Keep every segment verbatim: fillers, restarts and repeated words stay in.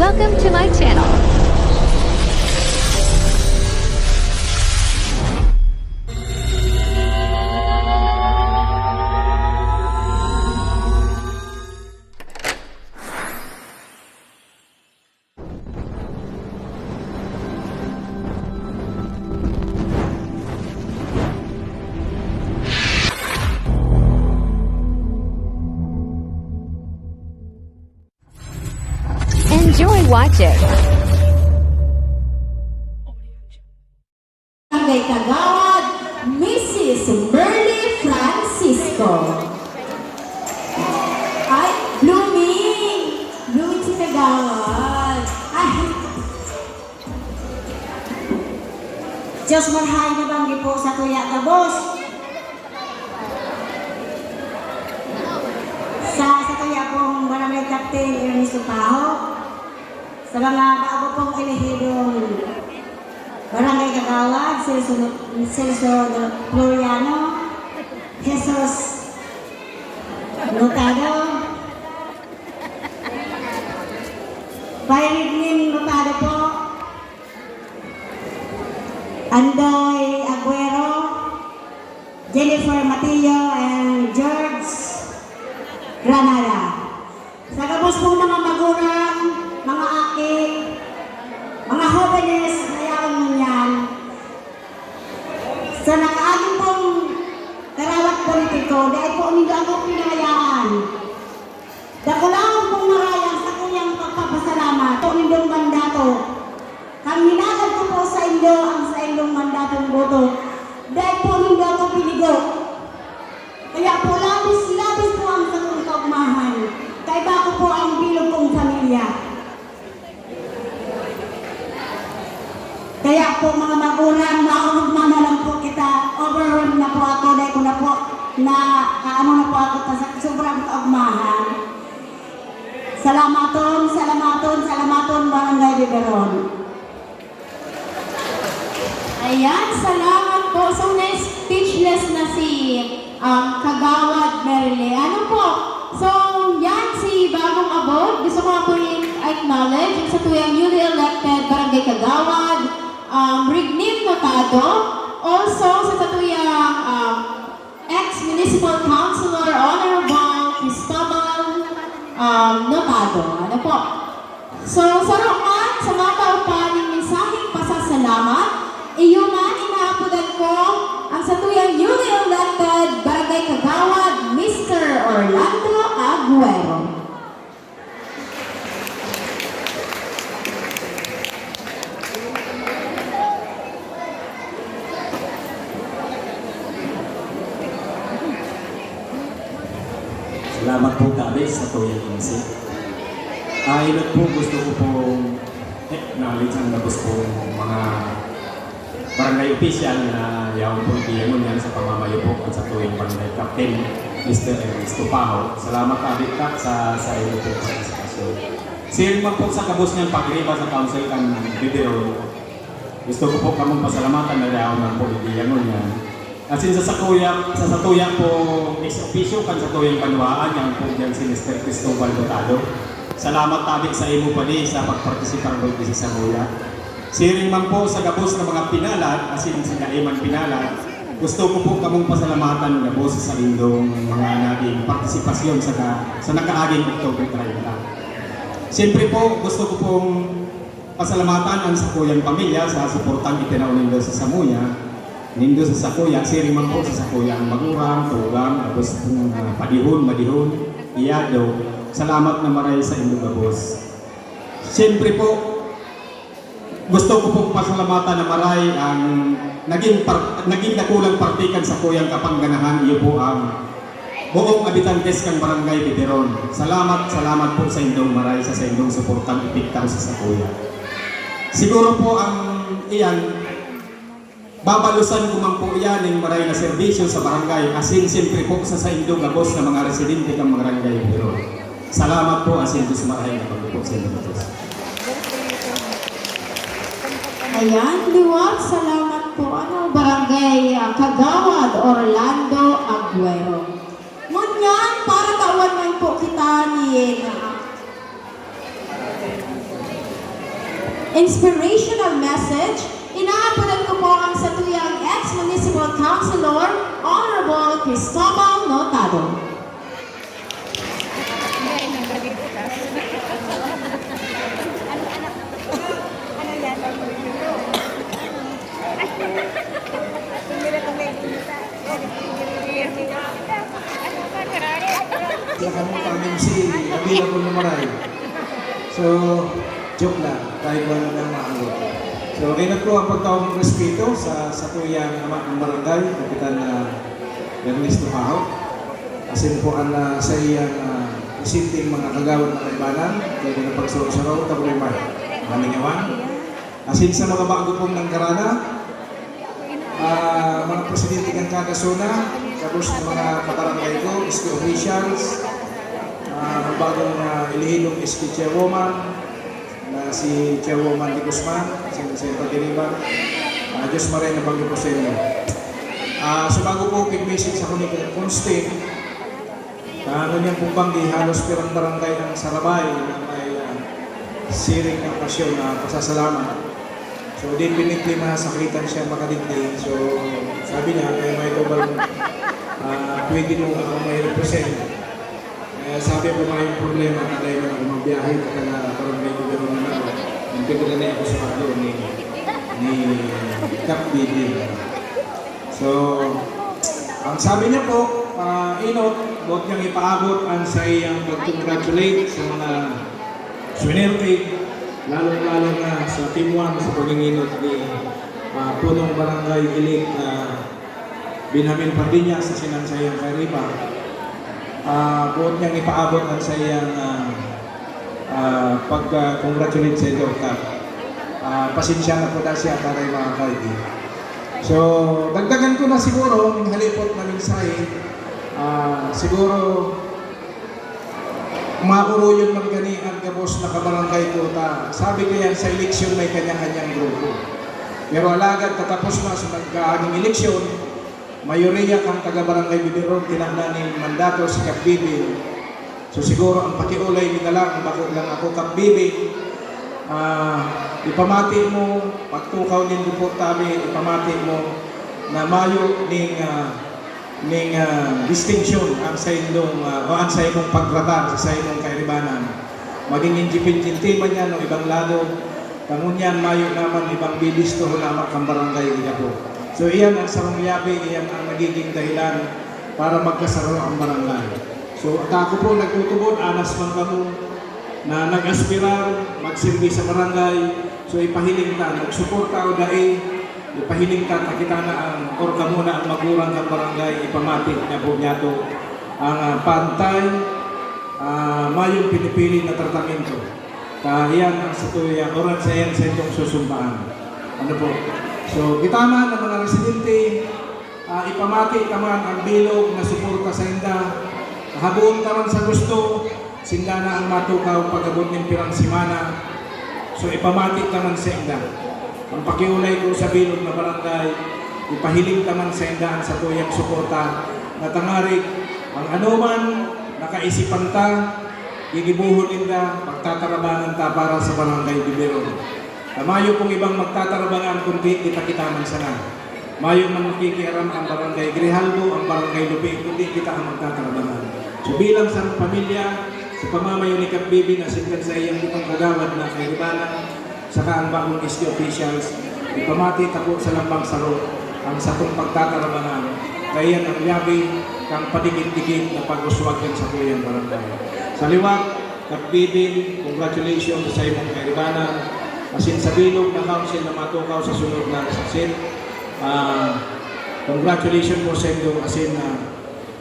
Welcome to my channel. Enjoy watching. Barangay Kagawad, Missus Merly Francisco. Ay, blooming! Blooming si Kagawad. Ay. Diyos marhay na banggi po sa tuya gabos. Sa, sa tuya pong Barangay Captain Ernesto Paho. Sa mga bago pong elehidong Barangay Kagawad, Celso, Celso Floriano, Jesus Notado, Byron Notado po, Andoy Aguero, Jennifer Matillo, and George Granada. Sa gabos pong mga magurang, mga aki, mga hobenes na yaon ngunyan, sa nakaaging pong karawat politiko, dahil po nindo ako pinangayaan. Dakulaon pong maray ang sakuyang pagpapasalamat po nindong mandato. Kan minagad ko po sa indo ang saindong mandatong boto, dahil po nindo ako pinigo. Kaya po labis-labis po ang sakong kaugmahan. Kaiba ko po ang bilog kong pamilya. Kaya po, mga magurang, maurog man na lang po kita. Overwhelmed na po ako, dahil ko na po na, ano na po ako, tas sobrang kaugmahan. Salamaton, salamaton, salamaton, Barangay Biberon. Ayan, salamat po. So, na-speechless na si, um, Kagawad Merle. Ano po? So, yan si bagong abod. Gusto ko nga po i-acknowledge ang satuyang newly elected Barangay Kagawad, um, Rignim Notado. Also, sa satuyang, um, ex-municipal councilor, Honorable Cristobal, um, Notado. Ano po? So, saro man sa matao pa nin mensaheng pasasalamat, iyo man inaapodan ko ang satuyang newly elected Barangay Kagawad, Mister Orlando Aguero. Salamat po, Kabe, sa tuyang insi. Ah, inot po, gusto ko pong acknowledge ang gabos pong mga barangay official na yaon po, iyan ngunyan sa pamamayo po kan satuyang barangay captain, Mister Ernesto Paho. Salamat, Kabe, Kak, sa, sa inyo pong partisipasyon. Siring man po sa gabos niyang pagriba sa council kan Biberon, gusto ko po kamong pasalamatan na yaon man po, iyan ngunyan. Asin sa sakuya, sa satuya po, ex officio kan satuyang banwaan, yan po diyan si Mister Cristobal Botado. Salamat tabi sa imo pa ni sa pagpartisipar mo sa sakuya. Siring man po sa gabos na mga pinalad, asin si Naiman pinalad, gusto ko po kamong pasalamatan gabos sa indong mga naging partisipasyon sa, ka, sa nakaaging October treinta. Siyempre po, gusto ko pong pasalamatan ang sakuyang pamilya sa suportang itinao nindo sa samuya, nindo sa sakuya, siring man po sa sakuyang magurang, tugang, tapos, ah, padihon, madihon, iyado. Salamat na maray sa indo gabos. Siyempre po, gusto ko pong pasalamatan na maray ang naging par-, naging dakulang parte kan sakuyang kapangganahan, iyo po ang buong habitantes kan Barangay Biberon. Salamat, salamat po sa indong maray sa, sa indong suportang ipigtaw sa sakuya. Siguro po ang iyan, babalusan ko man po iyan ning maray na serbisyo sa barangay, asin siyempre po sa, sa indong gabos na mga residente kan Barangay Biberon. Salamat po, asin Diyos marahay na pagpupok sa inyo. Ayan, liwat. Salamat po, ano, Barangay, ah, Kagawad Orlando Aguero. Ngunyan, para tawan man po kita ni, ah, Inspirational message, inaapodan ko po ang satuyang ex-municipal councilor, Honorable Cristobal Notado. Sila kami pang M C, available na maray. So, joke lang. Tayo po ang nang maabot. So, kayo na po ang pagtawag ng respeto sa, sa tuyang ama ng barangay, Kapitan na Ernesto Paho. Asin po ang, ah, sa iyang, ah, isinting mga kagawad na kaibanan, kaya na pagsaro-saro, tabulimay. Maningawan. Asin sa mga bago pong nangkarana, ah, mga presidente ng kada zona, tapos mga kabarangay ko, S K officials, ah, ang bagong, ah, elehidong S K chairwoman, na si Chairwoman de Guzman, si, si Pagiriban, ah, Diyos maray na pag-ipo sa inyo. Ah, sa bago po, pag-message ako ni Kuya Constin, ah, ngunyan pong banggi, halos pirang barangay ang sarabay na may, ah, siring na okasyon na pasasalamat. So, definitely, masakitan siya makadigdi. So, sabi niya, "Kaya may tubal, ah, pwede mo ako may represent." Eh, sabi ko, "May problema, kaya mo ako magbiyahe, kaya na parang may gagawin na ako." Ang pagkakani ako sa paglo ni, ni Kap Didi. So, ang sabi niya po, ah, Inot, buot niyang ipaabot ang sa iyang pag-congratulate sa mga swinerte, lalong-lalo na sa Team One sa paghinginot ni, ah, punong barangay elect, ah, Benjamin Pardiñas sa sinang sa iyang kairiba. Ah, buot niyang ipaabot ang sa iyang, ah, ah, pag, ah, congratulate sa iyo, Kap. Ah, pasensya na po na siya para yung mga kaidi. So, dagdagan ko na siguro, ang halipot na mensahe, ah, siguro, mauruyon man gani ang gabos na kabarangay ko ta. Sabi ko yan, sa eleksyon may kanya-kanyang grupo. Pero alagad katapos na sa nagkaaging eleksyon, mayoriya kan taga-barangay Bibiron tinanan nin mandato si Kap Bibi. So siguro ang pakiulay mi na lang, bako lang ako, Kap Bibi, ah, ipamati mo, pagtukaw nin grupo tabi, ipamati mo na mayo ning, ah, ning, ah, distinction ang sa indong, ah, o ang sa imong pagtratar sa imong kairibanan. Maging independente man yan o ibang lado, kangunyan mayo naman ibang bibistohon na ama kan barangay, ika po. So, iyan ang sarong yabi, iyan ang nagiging dahilan para magkasaro ang barangay. So, at ako po nagtutubod, anas man kamo na nag-aspirar, magserbi sa barangay. So, ipahiling ta, nagsuporta o dai, ipahiling ta, ta kita na ang, or kamo na ang magurang kan barangay, ipamati na po niyato ang, ah, pantay, ah, mayong pinipili na tratamento. Kaya yan ang sa tuya, oras sa yan sa itong susumpaan. Ano po? So, kita man ang mga residente, ah, ipamati ta man ang bilog na suporta sa inda. Kahaboon ta man sa gusto, sinda na ang matukaw pag-abot nin pirang semana. So, ipamati ta man sa inda. Ang pakiulay ko sa bilog na barangay, ipahiling ta man sa inda ang satuyang suporta na tangarig ang anoman nakaisipan ta, gigibohon ninda, pagtatarabangan ta para sa barangay Bibiron. Na mayo pong ibang magtatarabangan kundi kita-kita man sana. Mayo man makikiaram ang barangay Grijalbo, ang barangay Lupi, kundi kita ang magtatarabangan. So bilang sa pamilya, sa pamamayo ni Kap Bibi na sindan sa iyang itong kagawad na kaibanan, saka ang bagong S D officials, ipamati ta po sa lambang saro ang satong pagtatarabangan. Kaya ang yabi kang padikit-dikit na pag-uswag kan satuyang barangay. Sa liwat, Kap Bibi, congratulations sa imong kairibanan. Asin sa bilog na council na matukaw sa sunod na session. Ah, congratulations po sa inyo. Asin, ah,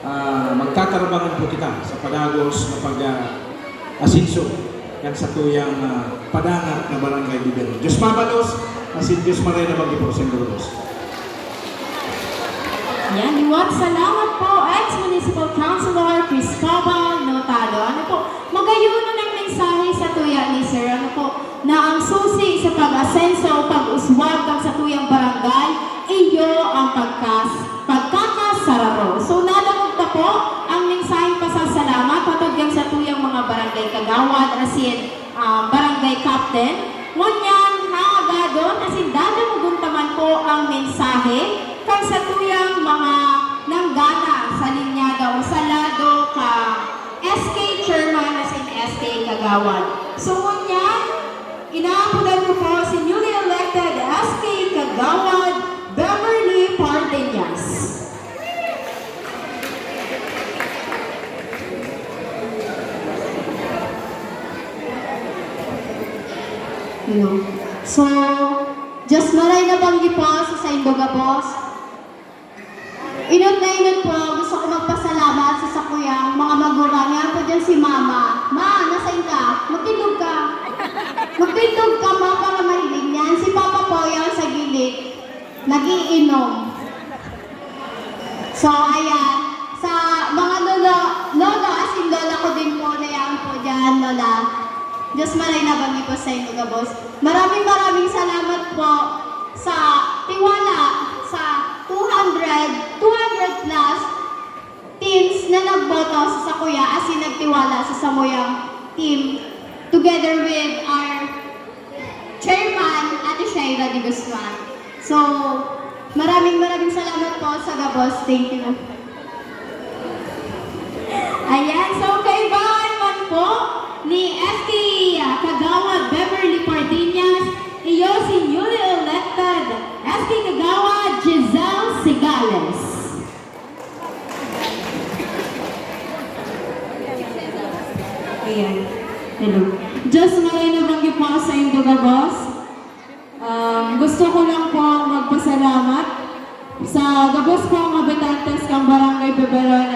ah, magtatarbangan po kita sa padagos na pag, ah, asenso kan satuyang, ah, padangat na Barangay Bibiron. Diyos mabalos, asin Diyos maray na mag-ipor sa inyo. Yan, liwat salamat po, ex-municipal councilor Cristobal Notado. Ano po, magayunon ang mensahe sa tuya ni Sir, ano po, na ang susi sa pag-asenso o pag-uswag kan satuyang barangay, iyo ang pagkas-, pagkakasararo. So, nadangog ta po ang mensaheng pasasalamat hatod kan satuyang mga barangay kagawad, asin, ah, barangay captain. Ngunyan, ang mensahe kan satuyang mga nanggana sa linyada o sa lado ka S K chairman asin S K kagawad. So, ngunyan, inaapodan ko po si newly elected S K kagawad Beverly Pardeñas. Hello. So, Diyos maray na banggi po sa saindo gabos. Inot na inot po, gusto ko magpasalamat sa sakuyang mga magurang. Yan po dyan si Mama. Ma, nasain ka? Magtindog ka. Magtindog ka, Ma, para mahiling yan. Si Papa po yan sa gilid. Nag-iinom. So, ayan. Sa mga lolo, lolo, asin lola ko din po, na yan po dyan, Lola. Diyos maray na banggi po saindo gabos. Maraming maraming salamat po sa tiwala sa two hundred, two hundred plus teams na nagboto sa sakuya asin nagtiwala sa samuyang team together with our chairman, Ate Shaira de Guzman. So, maraming maraming salamat po sa gabos. Thank you. Ayan, so kaibahan man po ni S K Kagawad Beverly Pardiñas, iyo si newly elected S K Kagawad Giselle Sigales. Ayan. Hello. Diyos maray na banggi po saindo gabos. Um, gusto ko lang po magpasalamat sa gabos pong habitantes kan Barangay Beberon,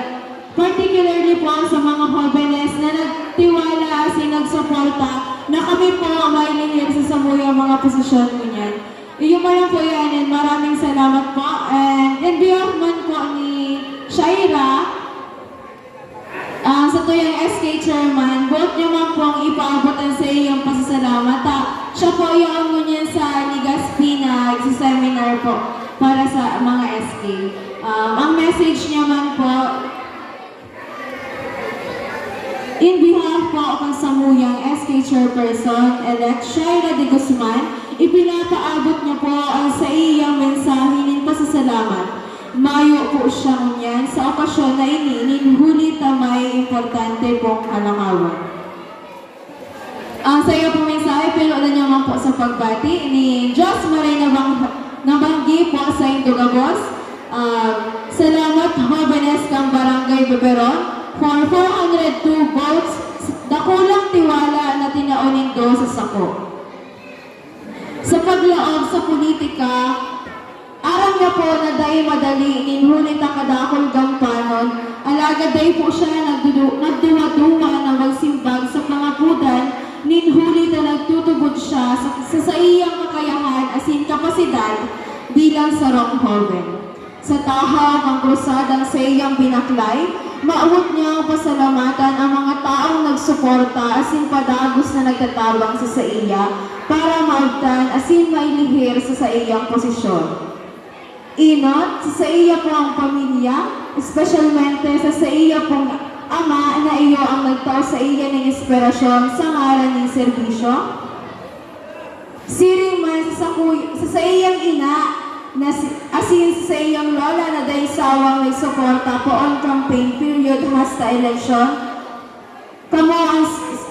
particularly po sa mga hobenes na nagtiwala asin nagsuporta na kami po mailihir sa samuyang mga posisyon ngunyan. Iyo man lang po yan, and maraming salamat po. And in behalf man po ni Shaira, ah, sa tuyang S K chairman, boot niya man pong ipaabot ang saiyang pasasalamat, ha. Siya po yaon ngunyan sa Legazpi nagse-seminar po para sa mga S K. Um, ang message niya man po, in behalf po kan samuyang S K Chairperson-elect Shaira de Guzman, ipinapaabot niya po ang saiyang mensahe nin pasasalamat. Mayo po siya ngunyan sa okasyon na ini nin huli ta may importante pong kalakawan. Ang sayo pong mensahe, pinunan niya man po sa pagbati ni Diyos maray na bang-, na banggi po saindo gabos. Ah, salamat, hobenes kan Barangay Beberon, for four hundred two votes, dakulang tiwala na tinao nindo sa sako. Sa paglaog sa politika, aram niya po na dai madali nin huli ta kadakul gampanon, alagad dai po siya nagdudu-, nagduwa-duwa na magsimbag sa pangapodan nin huli ta nagtutubod siya sa, sa saiyang kakayahan asin kapasidad bilang sarong hoben. Sa tahaw kan krusadang saiyang binaklay, mawot niyang pasalamatan ang mga taong nagsuporta asin padagos na nagtatabang sa saiya para maabtan asin mailihir sa saiyang posisyon. Inot, sa saiya pong pamilya, espesyalmente sa saiya pong ama na iyo ang nagtao saiya nin inspirasyon sa ngaran nin serbisyo. Siring man sa sakuy-, sa saiyang ina na si, asin sa saiyang lola na dai sawang nagsuporta poon campaign period hasta eleksyon. Kamo ang s-,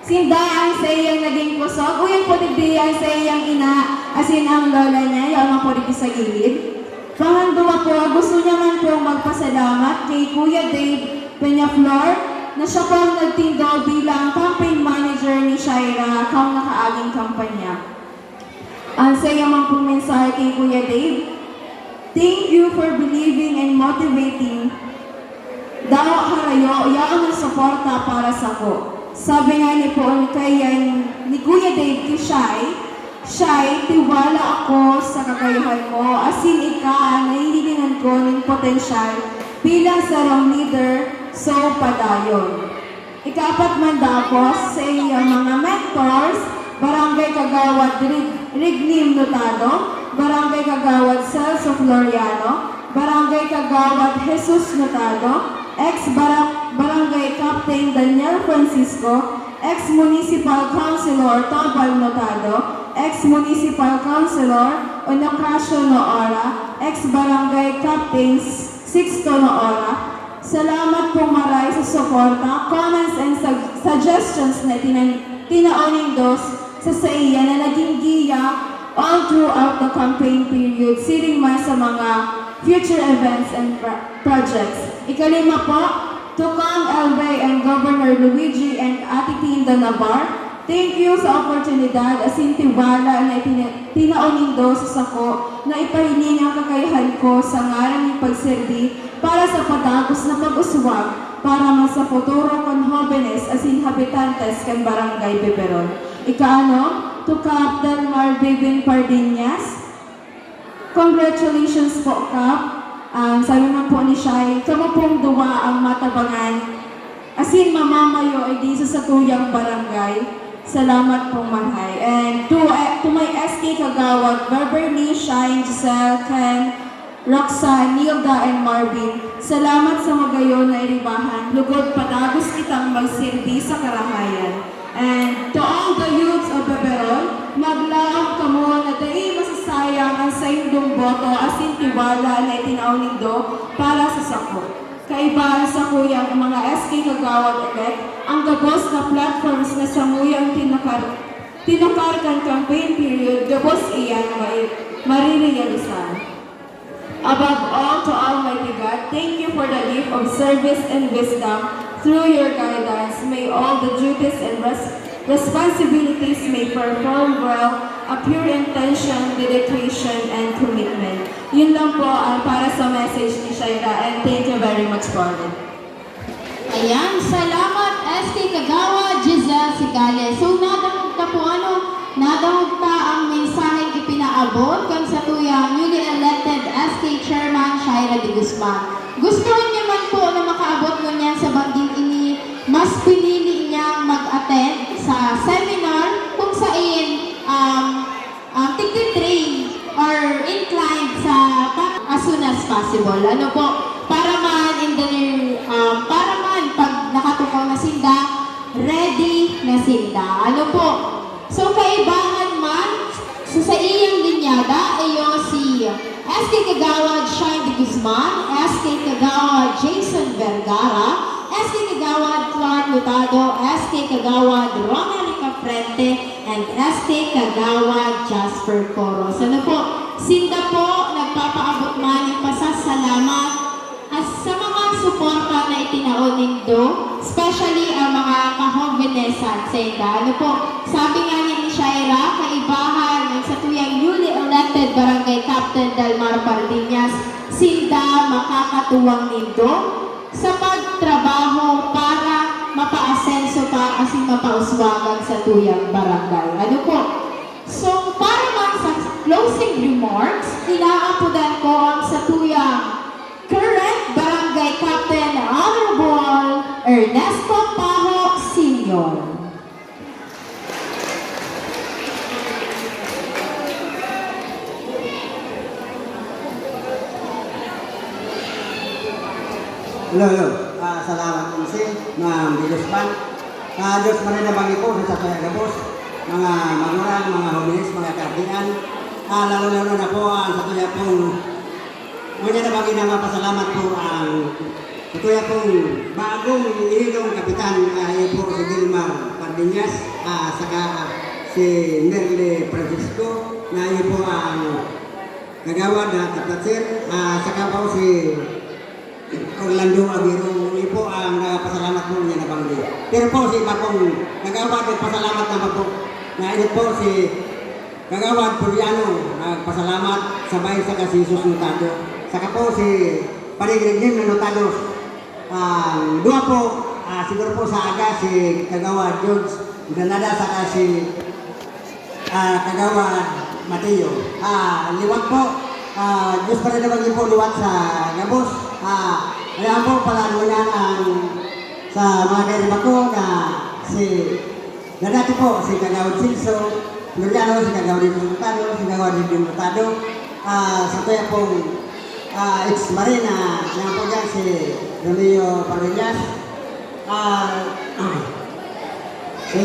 sinda ang saiyang naging kusog, uyan po digdi ang saiyang ina asin ang lola niya, yaon man po digdi sa gilid. Panganduwa po, gusto niya man pong magpasalamat kay Kuya Dave Peñaflor na siya po ang nagtindog bilang campaign manager ni Shaira kan nakaaging kampanya. Ang sayo man pong mensahe kay Kuya Dave, "Thank you for believing and motivating. Dawa harayo, yaon ang suporta para sako." Sabi nga ni poon kaya ni Kuya Dave kay Shai, "Shai, tiwala ako sa kakayahan mo, asin ika an nahihilingan ko nin potensyal bilang sarong leader, so padayon." Ikaapat man dakos, sa iyang mga mentors, Barangay Kagawad Rig-, Rignim Notado, Barangay Kagawad Celso Floriano, Barangay Kagawad Jesus Notado, ex-bara-, Barangay Captain Daniel Francisco, ex-Municipal Councilor Tobal Notado, ex-Municipal Councilor Onocasio Noora, ex-barangay Captain Sixto Noora, salamat pong maray sa suporta, comments and sug- suggestions na tinan- tinao nindo sa saiya na naging giya all throughout the campaign period, siring man sa mga future events and pro- projects. Ikalima po, to Kang Elvey and Governor Luigi and Ate Tinda Navar, thank you sa oportunidad asin tiwala na itina- tinao nindo sa sako na ipahiling ang kakayahan ko sa ngaran nin pagserbi para sa padagos na pag-uswag para man sa futuro kan hobenes asin habitantes kan Barangay Beberon. Ika-ano, to Kap Delmar Bibin Pardiñas, congratulations po, Kap. Ah, sabi man po ni Shai, kamo pong duwa ang matabangan asin mamamayo idi sa satuyang barangay. Salamat pong marhay. And to, eh, to my S K Kagawad, Beverly, Shai, Giselle, Ken, Roxanne, Nilda, and Marvin, salamat sa magayon na iribahan, lugod padagos kitang magserbi sa karahayan. And to all the youths of Beberon, maglaom kamo na dai masasayang ang saindong boto asin tiwala na itinao nindo para sa sako. Kaiba an sakuyang mga S K Kagawad-elect, ang gabos na platforms na samuyang tinukar, tinukar kan campaign period, gabos iyan mai-, marirealisar. Above all, to Almighty God, thank you for the gift of service and wisdom. Through your guidance, may all the duties and res-, responsibilities may perform well, a pure intention, dedication, and commitment. Yun lang po ang para sa message ni Shaira, and thank you very much po ulit. Ayan, salamat, S K Kagawad Giselle Sigales. So, nadangog ta po, ano, nadangog ta ang mensaheng ipinaabot kan satuyang newly elected S K Chairman Shaira de Guzman. Gusto niya man po na makaabot ngunyan sa bangging ini, mas pinili niyang mag-attend sa seminar kung sain, um, um, tigti-train or inclined sa pa-, as soon as possible. Ano po, para man in the near, um, para man pag nakatukaw na sinda, ready na sinda. Ano po? So, kaibahan man sa saiyang linyada, iyo si S K Kagawad Shine de Guzman, S K Kagawad Jason Vergara, S K Kagawad Clark Lutado, S K Kagawad Ronald Ricafrente, and S K Kagawad Jasper Coros. Ano po, sinda po nagpapaabot man ng pasasalamat as sa mga suporta na itinao nindo, especially ang mga kahobenesan sa inda. Ano po, sabi nga ni Shaira, kaibahan ang satuyang newly elected Barangay Captain Delmar Pardiñas, sinda makakatuwang nindo sa pagtrabaho para mapaasenso pa asin mapauswagan satuyang barangay. Ano po? So, para man sa closing remarks, inaapodan ko ang satuyang current Barangay Captain Honorable Ernesto Paho Senior. Hello, hello. Ah, salamat, M C, Ma'am Bilusman. Ah, Diyos mananabang po sa satuya gabos, mga magurang, mga hobenes, mga kaartihan. Ah, lalo-lalo na po ang satuya pong, ngunyan na bagi na mapasalamat po ang satuya pong bagong ihinong kapitan, ah, iyo po si Dilmar Pardiñas, ah, saka si Merle Francisco, na iyo po ang Kagawad na Taplatser, ah, saka po si Orlando Aguirong, iyo po ang nagpasalamat po niya na banggi. Pero po si iba pong kagawad, nagpasalamat naman po. Na iyo po si Kagawad Floriano, nagpasalamat, sabay sa si Jesus Notado. Saka po si Pare Greg Lim na Notado. Ang duwa po, ah, siguro po sa aga, si Kagawad George Granada, saka si, ah, Kagawad Mateo. Ah, liwat po, ah, Diyos pa rin naman po liwat sa gabos. Ah, kaya po, palanunan ang sa mga kaiba ko na si na dati po, si Kagawad Silso Floriano, si Kagawad Dito Montano, si Kagawad Dito Montano, ah, sa kaya pong, ah, ex-marina, yan po dyan, si Romeo Parrillas, ah, si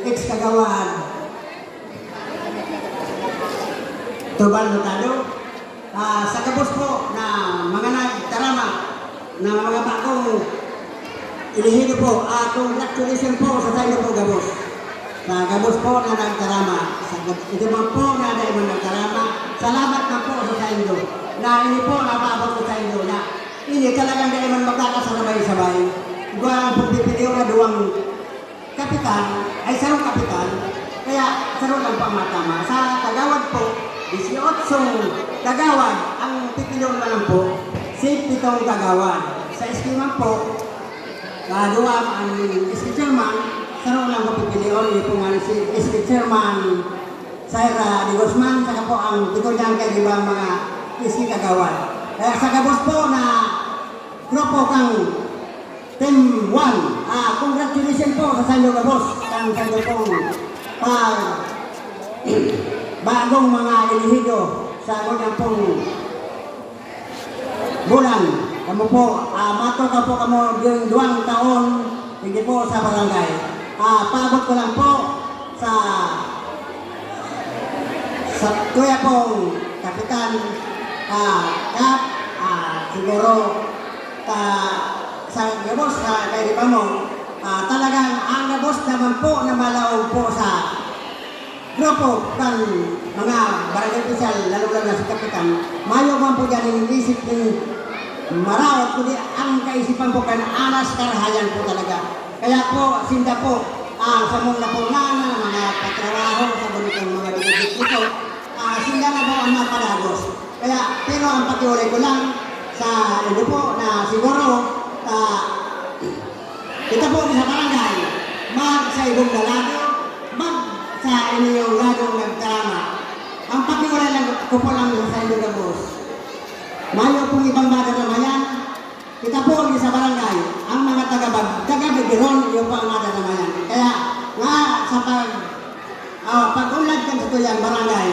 ex-kagawad, Tubal Notado. Ah, sa gabos po na mga nagtarama, na mga bagong elehido po, ah, congratulations po sa saindo po gabos. Sa gabos po na nagtarama, sa gab-, ito man po na dai man nagtarama, salamat na po sa saindo. Na ini po napaabot ko saindo na ini talagang dai man magkakasabay-sabay. Duwang pagpipiliw na duwang kapitan, ay sarong kapitan, kaya saro lang po ang matama. Sa Kagawad po, dieciocho Kagawad, ang pipilion na lang po, si pitong Kagawad. Sa S K man po, ah, duwa ang S K chairman, saro lang po pipilion, yun po nga si S K chairman, Sir, ah, de Guzman, saka po ang pito niyang kaiba mga S K Kagawad. Kaya sa gabos po na grupo kang Team one, ah, congratulations po sa saindo gabos, kan saindo pong pag-, bagong mga elehido sa ngunyan pong bulan. Kamo po, ah, matukaw po kamo yung duwang taon, hindi po sa barangay. Ah, paabot ko lang po sa, sa kuya pong kapitan, ah, Kap, ah, siguro, ta-, sa gabos, sa kay Ribamo, ah, talagang ang gabos naman po na malaog po sa grupo kan mga barangay opisyal, lalong-lalo na si Kapitan, mayo man po diyan iniisip nin maraot, kundi ang kaisipan po kan aras karahayan po talaga. Kaya po, sinda po, ah, sa mong napunan na mga patrabaho, sa ganitong mga dito, ah, sinda na po ang mapadagos. Kaya, pero ang pakiulay ko lang sa inyo po na siguro, ah, kita po sa barangay, mag sa ibong na lado, mag sa inyong ladong nagkarama. Ang pakiulay lang ko po lang sa inyo gabos. Mayo pong ibang madaramayan, kita po ang sa barangay, ang mga taga-, taga-Bibiron, iyo po ang madaramayan. Kaya nga sa pag, ah, pag-unlad kan sa tuyang barangay,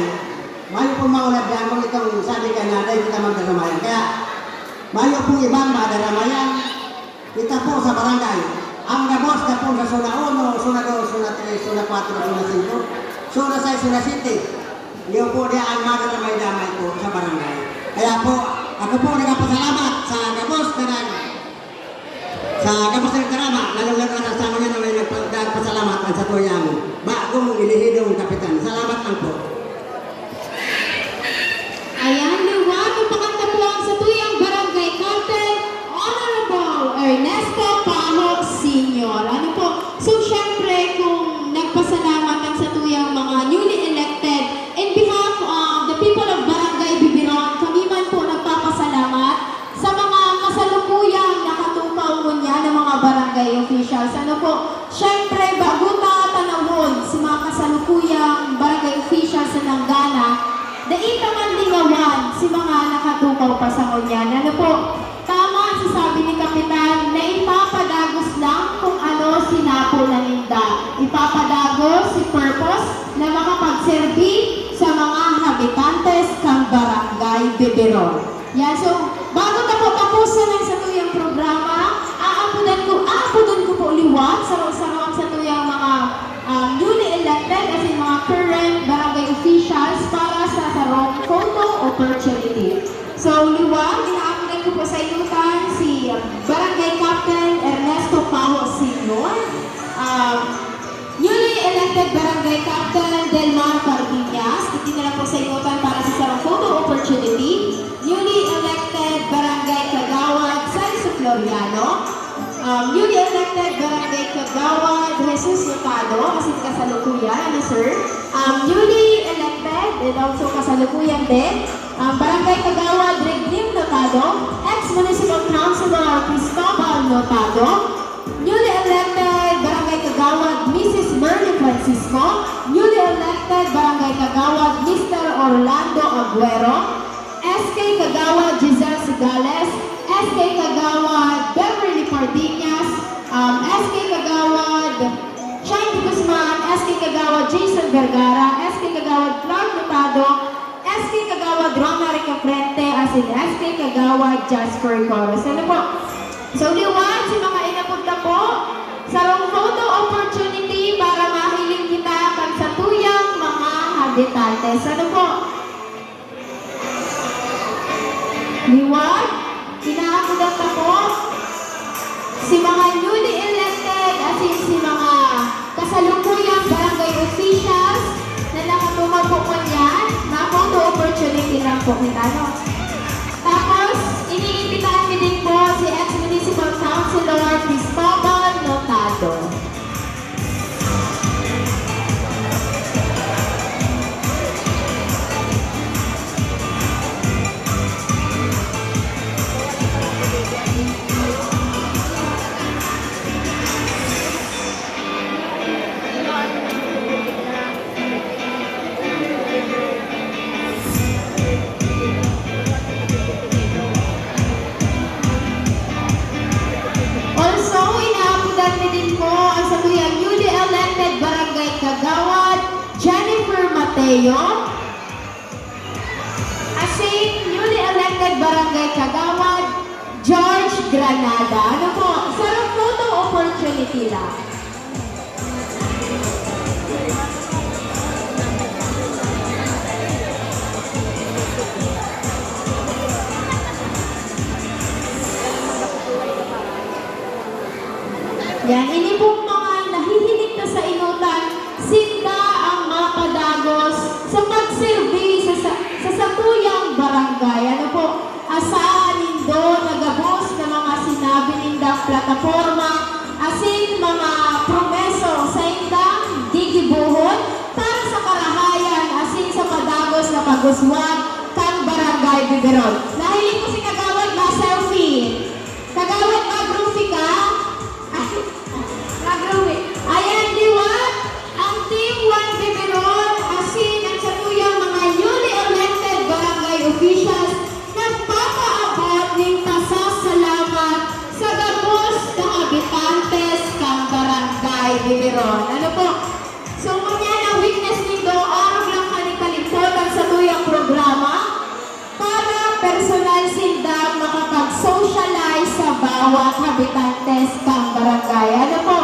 mayo pong maunlad yan kung itong sabi ka na dahil kita magdaramayan. Kaya mayo pong ibang madaramayan, kita po sa barangay. Ang gabos na po sa zona uno, zona dos, zona tres, zona kwatro, zona singko, zona sais, zona siyete. Iyo po diya ang mga damay-damay po sa barangay. Kaya po, ako po nagpapasalamat sa gabos na nag-, sa gabos na nagdarama, lalong-lalo na sa mga na may nagpa-, nagpasalamat ang sa tuyang bagong elehidong kapitan. Salamat lang po. Ayan, liwat ang pakanta po ang sa tuyang barangay captain, Honorable Ernesto Paho Senior. Ano po? So, syempre, kung nagpasalamat ang sa tuyang mga newly elected, in behalf of the people of Barangay Bibiron, kami man po nagpapasalamat sa mga kasalukuyang nakatukaw ngunyan na mga barangay officials. Ano po? Syempre, bago ta tanawon si mga kasalukuyang barangay officials na nanggana, dai ta man lingawan si mga nakatukaw pa sa ngunyan. Ano po? Tama ang sasabi ni Kapitan na ipapadagos lang kung ano sinapo na ninda. Ipapadagos si purpose na makapagserbi sa mga habitantes kan Barangay Bibiron. Yan, so, bago ta po tapusan ang satuyang programa, aapodan ko, aapodan ko po liwat sa, sa, sa tuyang mga, um, newly elected, as in mga current barangay officials para sa sarong photo opportunity. So, liwat, inaapodan ko po sa inutan si, um, Barangay Captain Ernesto Paho Senior. Um, Newly elected Barangay Captain Delmar Pardiñas, iti na lang po sa inutan para sa sarong photo opportunity. Newly elected Barangay Kagawad Celso Floriano. Um, newly elected Barangay Kagawad Jesus Notado, as in kasalukuyan, ano, sir? Um, newly elected and also kasalukuyan din, um, Barangay Kagawad Reglim Notado, ex-Municipal Councilor Cristobal Notado, newly elected Barangay Kagawad Missus Merly Francisco, newly elected Barangay Kagawad Mister Orlando Aguero, S K Kagawad Giselle Sigales, S K Kagawad Beverly Pardiñas, um, S K Kagawad Shine de Guzman, S K Kagawad Jason Vergara, S K Kagawad Clark Notado, S K Kagawad Rona Ricafrente, as in S K Kagawad Jasper Coros. Ano po? So, liwat si mga inapod na po, sarong photo opportunity para mahiling kita kan satuyang mga habitantes. Ano po? Liwat, inaapodan ta po si mga newly elected asin si mga kasalukuyang barangay officials na nakatumba po ngunyan, na photo opportunity lang po kita, no? Tapos, iniimbitahan mi din po si ex-municipal councilor Cristobal Notado. Also, inaapodan mi din po ang satuyang newly elected barangay kagawad, Jennifer Mateo. Asin, newly elected barangay kagawad, George Granada. Ano po? Sarong photo opportunity lang. Yan, ini pong mga nahihiling na sainotan, sinda ang mapadagos sa pagserbi sa, sa, sa satuyang barangay. Ano po? Asahan nindo na gabos na mga sinabi nindang plataporma asin mga promeso saindang gigibohon para sa karahayan asin sa padagos na pag-uswag kan Barangay Biberon. Nahiling ko si Kagawad na selfie. Kagawad Mag-Rufi ka? Ay, Mag-Rufi. Ayan, liwat ang Team One Biberon asin ang satuyang mga newly elected barangay officials nagpapaabot nin pasasalamat sa gabos na habitantes kan Barangay Biberon. Ano po? So, ngunyan ang witness nindo, arog lang kan kalingkod ang satuyang programa para personal sinda makapag-socialize sa bawat habitantes kan barangay. Ano po?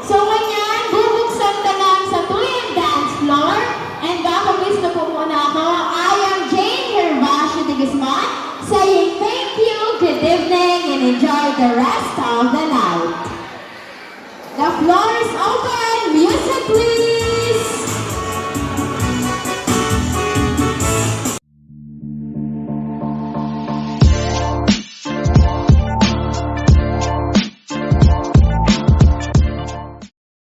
So, ngunyan, bubuksan ta na ang satuyang dance floor. And baka gusto po muna ako, I am Jane Gervasio de Guzman, saying thank you, good evening, and enjoy the rest of the night. The floor is open!